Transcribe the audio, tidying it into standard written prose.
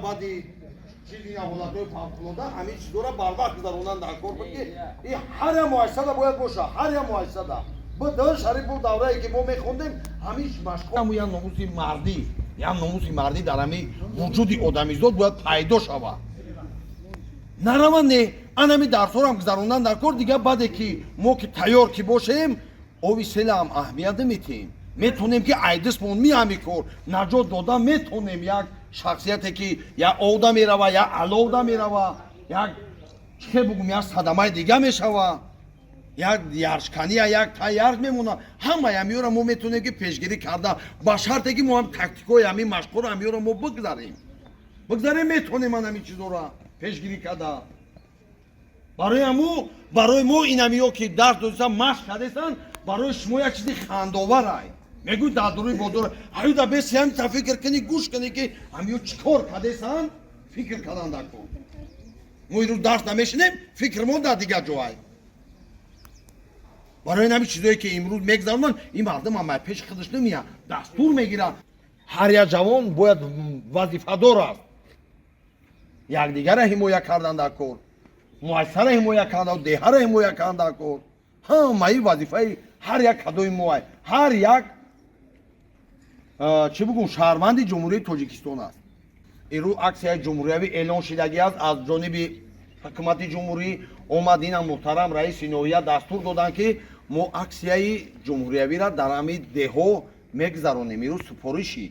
Баъди чизи ҳолатҳои фавқулода ҳамин чизҳоро барвақт гузарондан дар кор буд, ки и ҳар як муассисада бояд боша, ҳар як муассисада. Б Шарипов, даврае ки мо мехондем, ҳамин машқҳо, як номуси мардӣ, як номуси мардӣ дар ҳамин вуҷуди одамизод бояд пайдо шавад. Нарава, не, анами дарсҳоро гузарондан дар кор. Дига баъде ки мо ки тайёр ки бошем, ови селам аҳамият наметиҳем, метонем ки айдисмон ми ҳами кор наҷот дода метонем. Як шахсияте ки як овда мерава, як аловда мерава, як чӣ бугум, як садамаи дига мешава, як яршкания, як таярш мемона, ҳамаи ҳамиёро мо метонем ки пешгирӣ карда, ба шарте ки мо ҳам тактикҳои ҳамин машқҳоро, ҳамиёро мо бигзарем, метонем ан ҳамин чизҳоро пешгирӣ карда. Барои ҳаму барои мо ин ҳамиё ки дарс додисан, машқ кардесан, барои шумо як чизи хандоварай. Мегӯй, дар дуруи бозор ҳаюда беси ҳамита фикр кунӣ, гӯш кунӣ, ки ҳамиё чӣ кор кардесан, фикр кардан дар кор. Мо ирӯз дарс намешинем, фикрмон дар дигар ҷоай. Барои ин ҳамин чизое ки имрӯз мегзаронанд, ин мардум ҳама пеши худаш намеяд, дастур мегирад. Ҳар як ҷавон бояд вазифадор аст, якдигарро ҳимоя кардан дар кор, муассисаро ҳимоя кардан, деҳаро ҳимоя кардан дар кор. Ҳамаи вазифаи ҳар як кадои мо, ҳар як, чӣ бугум, шаҳрванди Ҷумҳурии Тоҷикистон аст. Ирӯз аксияи ҷумҳуриявӣ эълон шидагӣ аст аз ҷониби ҳукумати ҷумҳурӣ. Омад инам муҳтарам раиси ноҳия, дастур доданд, ки мо аксияи ҷумҳуриявиро дар ҳамин деҳҳо мегузаронем. Ирӯз супориши